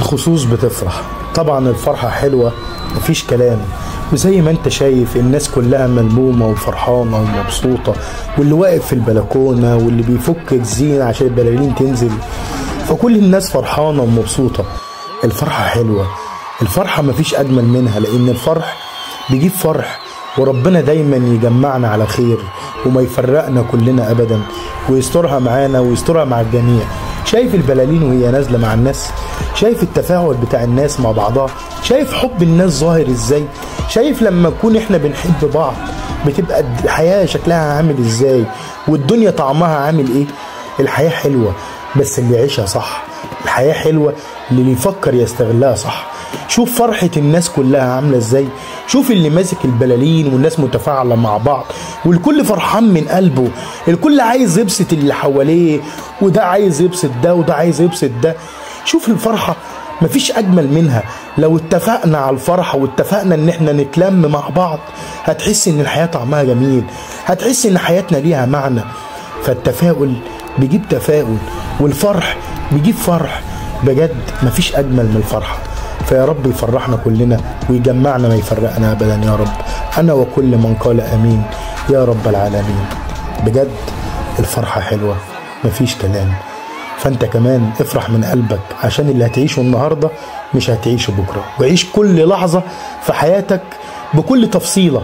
بالخصوص بتفرح. طبعا الفرحة حلوة مفيش كلام، وزي ما انت شايف الناس كلها ملمومة وفرحانة ومبسوطة، واللي واقف في البلكونة واللي بيفك الزين عشان البلالين تنزل، فكل الناس فرحانة ومبسوطة. الفرحة حلوة، الفرحة مفيش أجمل منها، لأن الفرح بيجيب فرح، وربنا دايما يجمعنا على خير وما يفرقنا كلنا أبدا، ويسترها معانا ويسترها مع الجميع. شايف البلالين وهي نازلة مع الناس، شايف التفاعل بتاع الناس مع بعضها، شايف حب الناس ظاهر ازاي، شايف لما نكون احنا بنحب بعض بتبقى الحياة شكلها عامل ازاي والدنيا طعمها عامل ايه. الحياة حلوة بس اللي يعيشها صح، الحياة حلوة اللي يفكر يستغلها صح. شوف فرحة الناس كلها عاملة ازاي، شوف اللي ماسك البلالين والناس متفاعلة مع بعض والكل فرحان من قلبه، الكل عايز يبسط اللي حواليه، وده عايز يبسط ده وده عايز يبسط ده. شوف الفرحة مفيش أجمل منها. لو اتفقنا على الفرحة واتفقنا ان احنا نتلم مع بعض هتحس ان الحياة طعمها جميل، هتحس ان حياتنا ليها معنى. فالتفاؤل بيجيب تفاؤل والفرح بيجيب فرح، بجد مفيش أجمل من الفرحة. فيا رب يفرحنا كلنا ويجمعنا ما يفرقنا أبدا يا رب، أنا وكل من قال أمين يا رب العالمين. بجد الفرحة حلوة مفيش كلام، فأنت كمان افرح من قلبك عشان اللي هتعيشه النهاردة مش هتعيشه بكرة، وعيش كل لحظة في حياتك بكل تفصيلة.